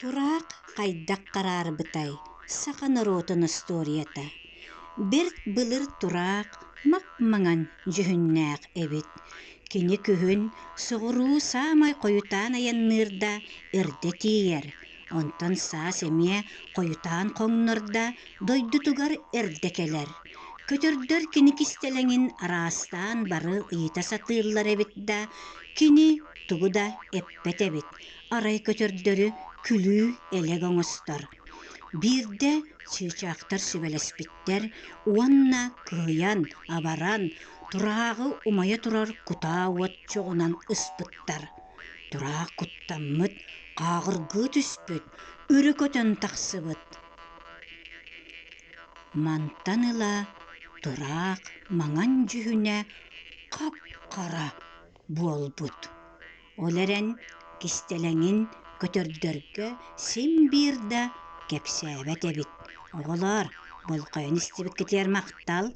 Тураах хайдах хараарбытай саха норуотун остуоруйата. Бэрт былыр тураах мап-маҥан дьүһүннээх эбит. Кини күһүн соҕуруу саамай хойутаан айанныыр да эрдэ тиийэр, онтон саас эмиэ хойутаан хоҥнор да дойдутугар эрдэ кэлэр. Көтөрдөр кини кистэлэҥин араастаан бары ыйыта сатыыллар эбит да, кини тугу да эппэт эбит, арай көтөрдөрү күлүү-элэк оҥостор. Биирдэ чыычаахтар сүбэлэспиттэр уонна кыайан, абаран, турааҕы умайа турар кутаа уот чоҕунан ыспыттар. Тураах куттаммыт, хааҕыргыы түспүт, өрө көтөн тахсыбыт. Мантан ыла тураах маҥан дьүһүнэ хап-хара буолбут. Ол эрэн кистэлэҥин көтөрдөргө син биир да кэпсээбэт эбит. Оҕолоор, болҕойон истибиккитигэр махтал.